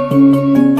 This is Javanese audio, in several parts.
Nanging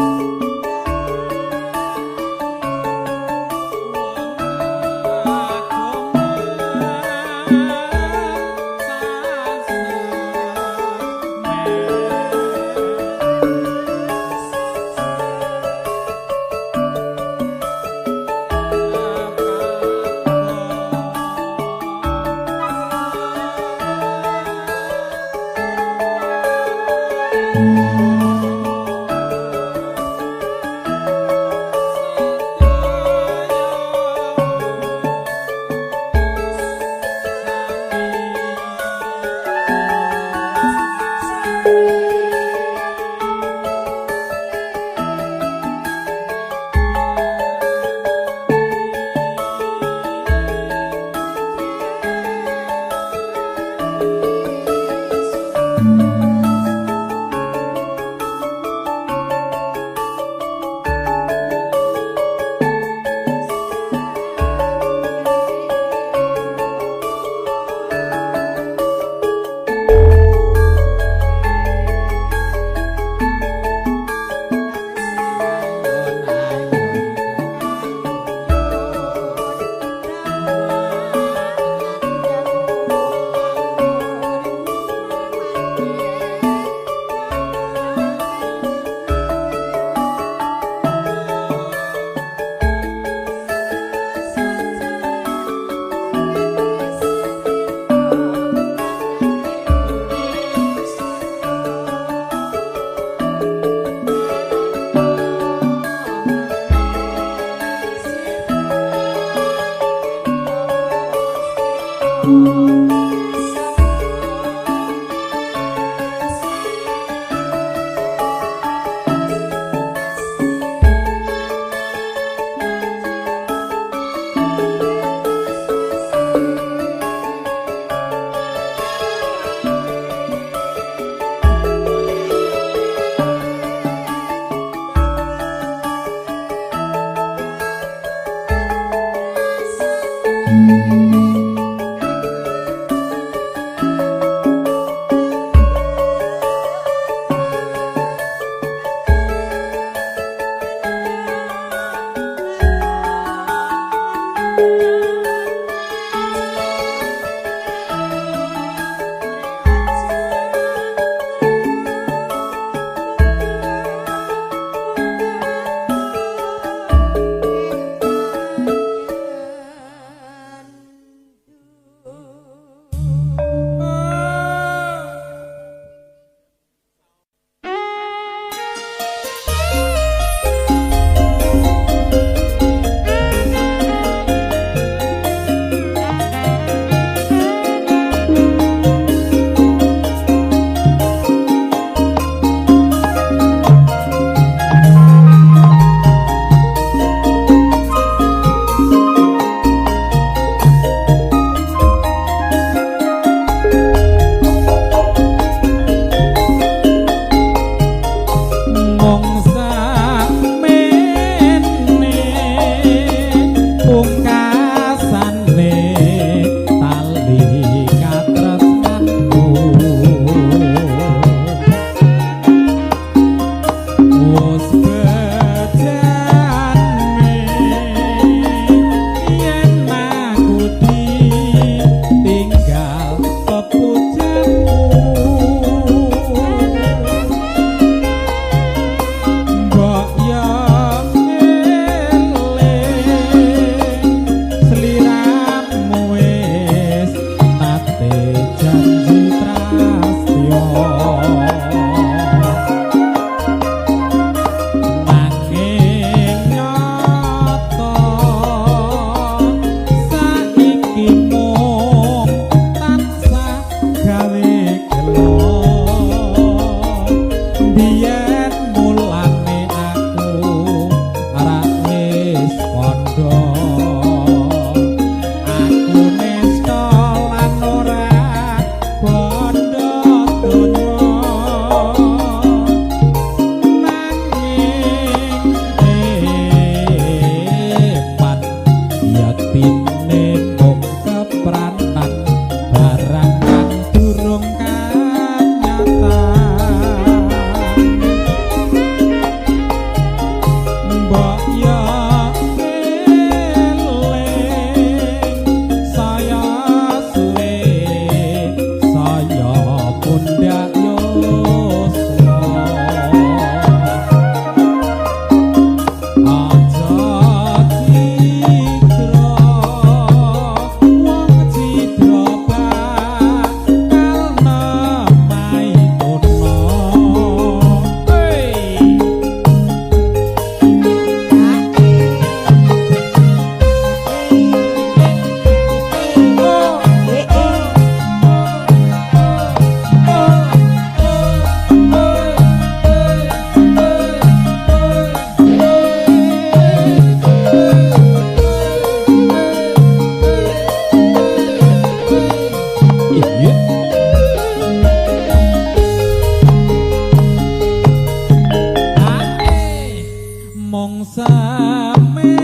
Mung semene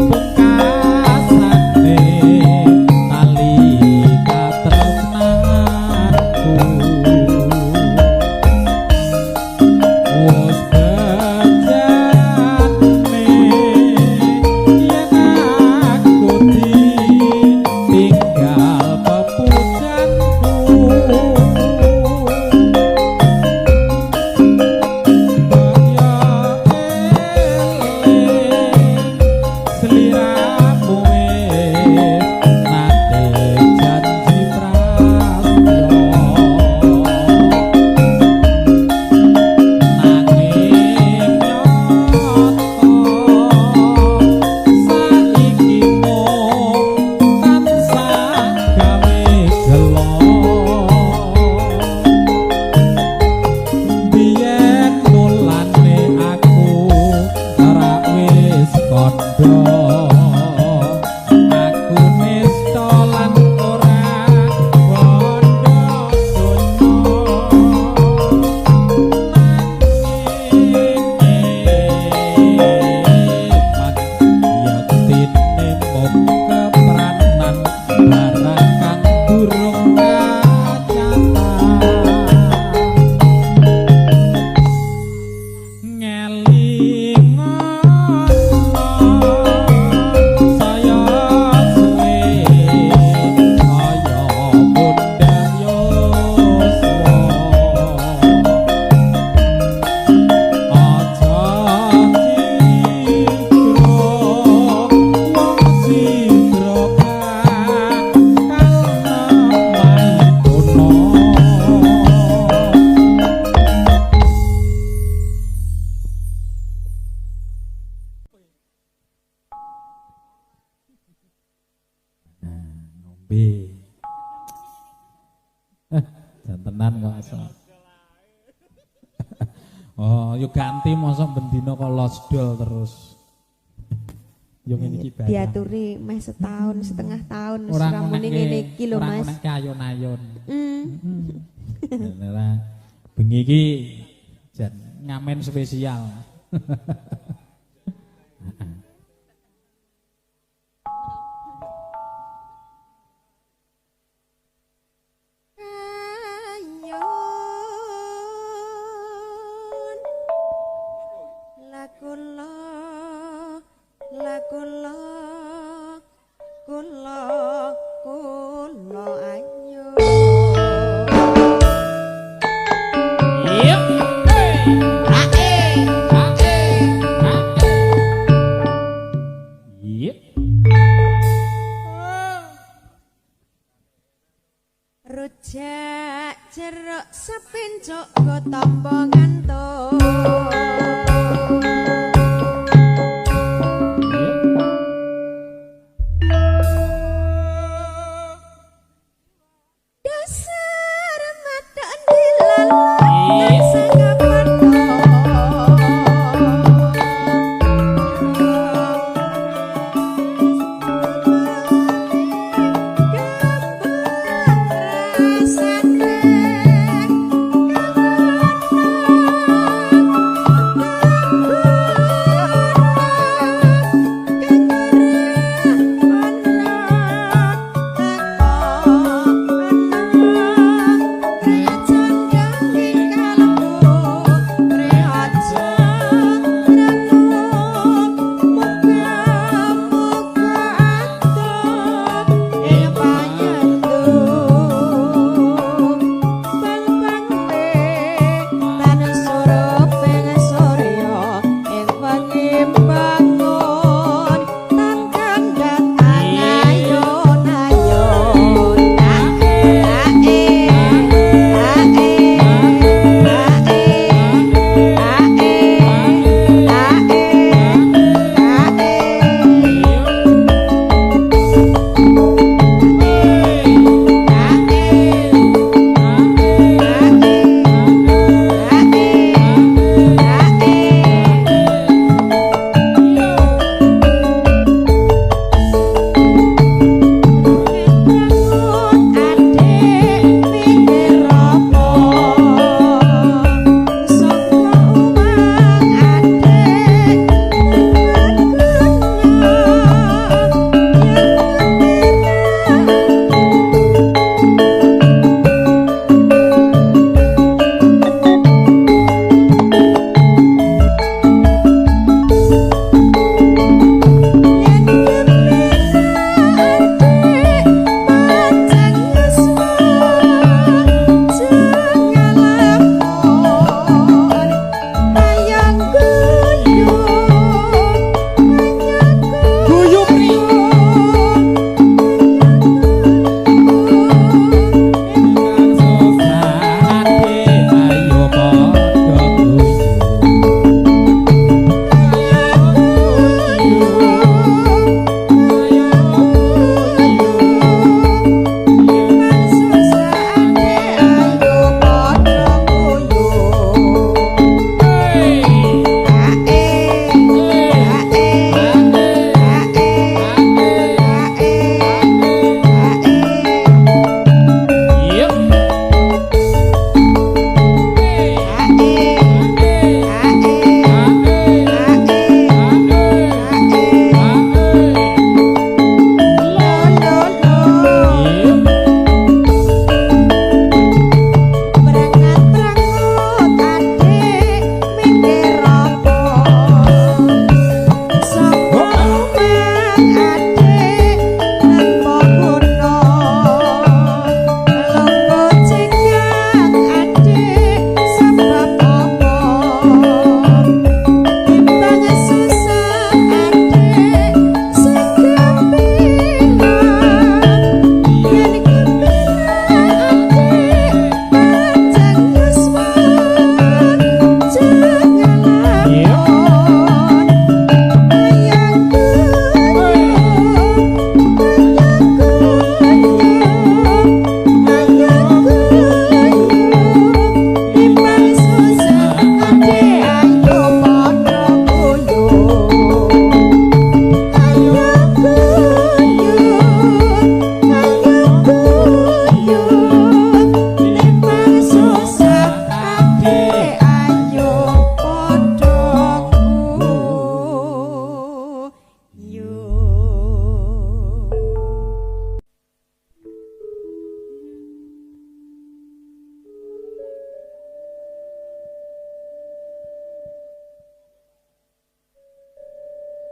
pungkasane tali katresnanku wis bejane yen aku ditinggal pepujanku. Kaya eling sliramu wis nate janji prastya, nanging nyata saiki mung tansah gawe gelo. Biyen mulane aku ora wis kandha, aku nista lan ora bondo donya, nanging eman yektine mung kepranan barang kang durung kanyata. Ngelingono saya suwe kaya pundhak yuswa, aja cidra wong cidra bakal nemahi. Ngombe. Jantenan kok asal. Oh, yo ganti mosok bendina kok losdol terus. Yo ngene iki barang. Diaturi meh setahun, setengah tahun wis Ora ora muni ngene iki lho ora Mas. ngonekke ayun-ayun. Ora bengi iki jan ngamen spesial. Ayun lakula lakula kula kula ayun. Yep. Hey. Yep. Rujak jeruk sepincuk go tombo ngantuk. Dasar madak dilalah tansah kapadha. Gambang rasane kawono.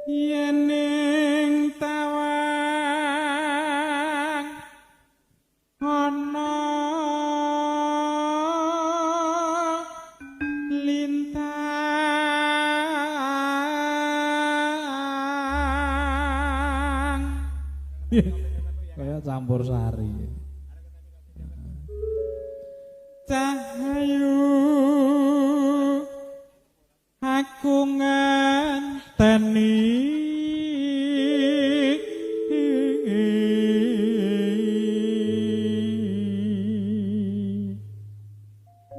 Yen ing tawang ana lintang. Kaya campur sari. Cahayu aku ngenteni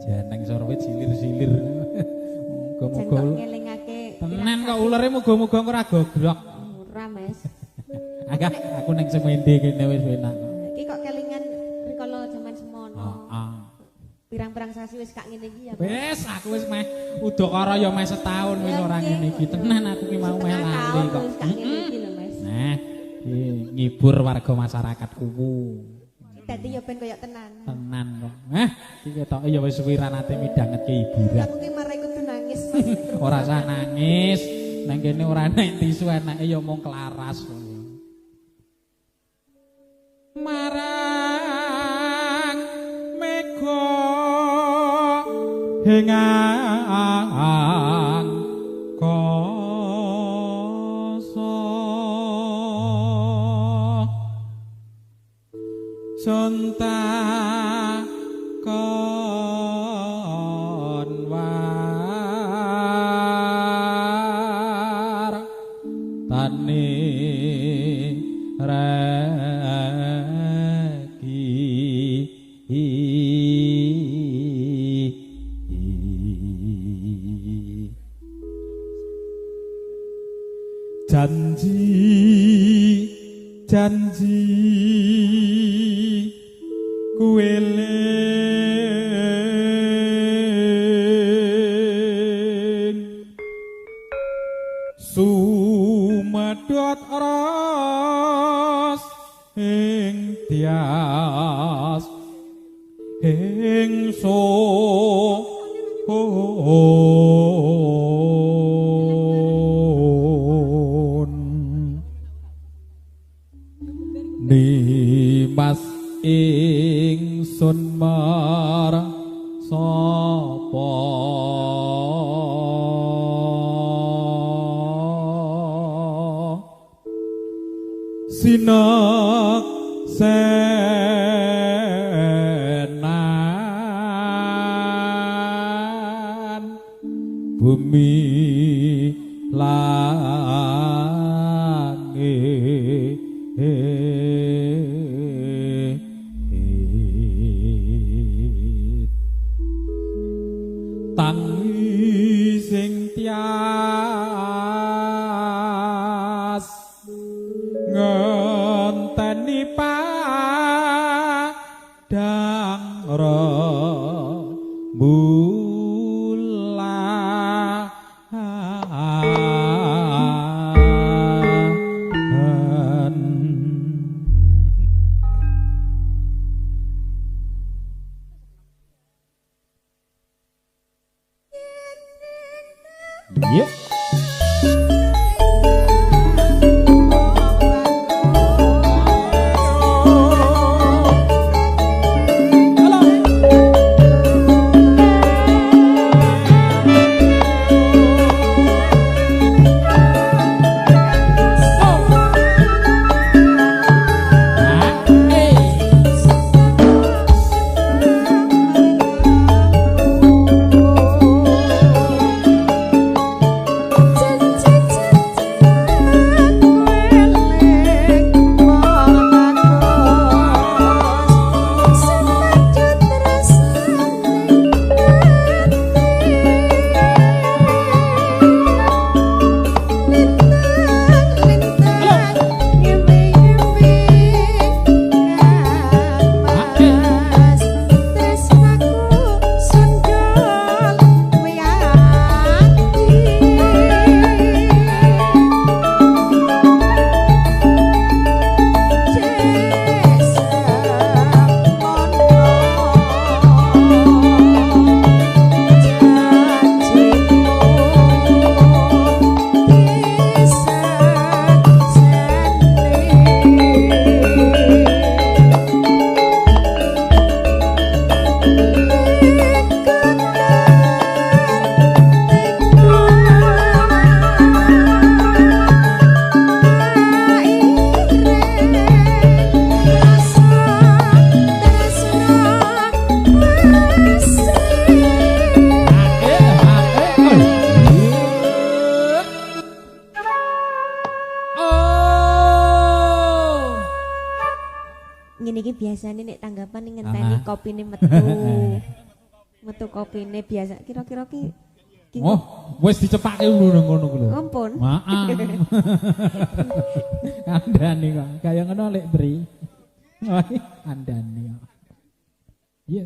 jeneng sorwe silir-silir. Muga-muga ngelingake tenan kok ulere, muga-muga ora gogrok. Ora, Mas. Agak aku ning semende kene wis enak. Iki kok kelingan rikala jaman semono. Heeh. Pirang-pirang sasi wis gak ngene iki ya. Wis, aku wis meh udakara ya meh setahun wis ora ngene iki. Tenan aku ki mau meh lali kok. Wis gak ngene iki lho, Mas. Nah, iki ngibur warga masyarakat Kuwu. Dadi ya ben koyo tenan. Tenan kok. Heh, iki ketoke ya wis suwi ra nate midhangetke hiburan. Aku ki marai kudu nangis, Mas. Ora usah nangis. Nang kene ora enek tisu, enake ya mung klaras. Marang mega hengang kasa sontak kon war tani reki. Janji janji kueling sumedhot ros ing tias ing sun nimas ingsun mar sapa sinak senan bumi langit tangi sing tias ngenteni padang rembulan. Yeah. Biasane nek tanggapan ning ngenteni kopine metu. Metu kopine biasa kira-kira ki Oh, wis dicepake lho nang ngono ku lho. Ampun. Maaf. Kandhane kok. Kaya ngono lek Bri. Wah, kandhane kok. Iya.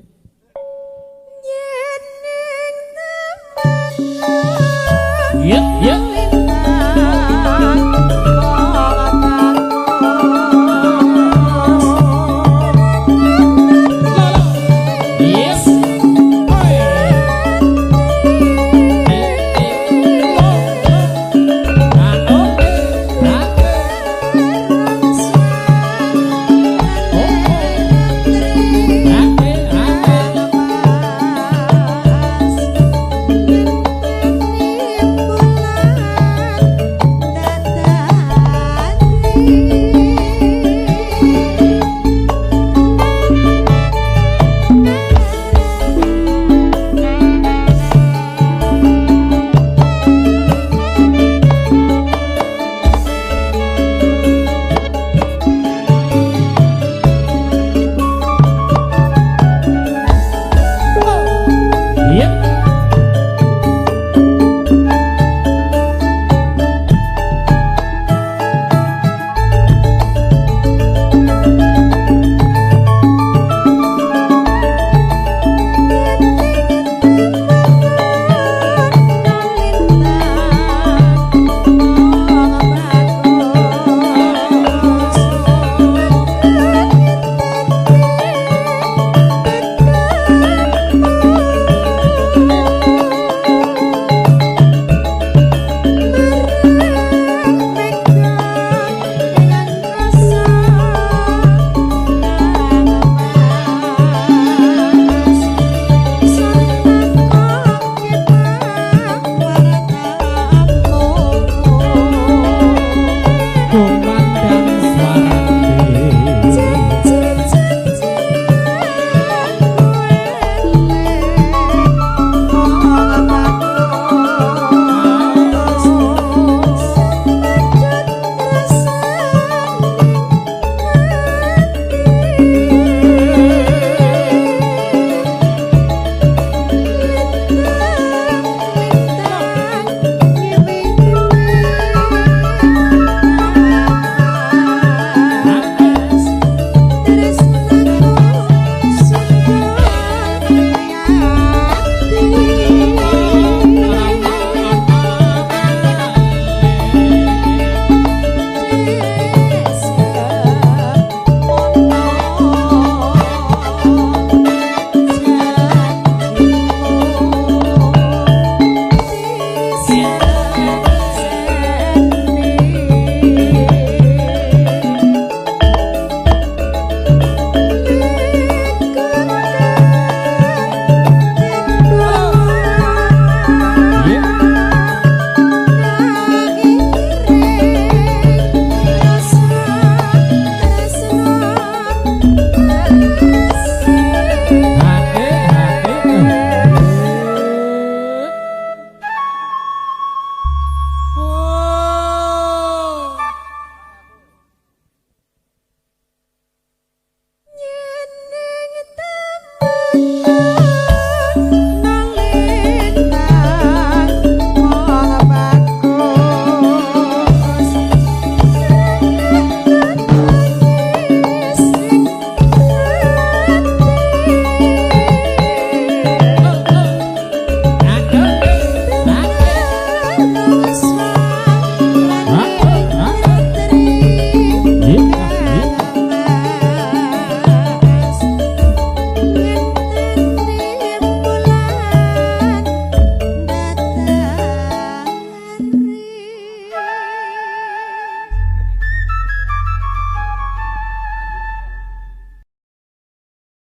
Yen ning temen. Iya, iya.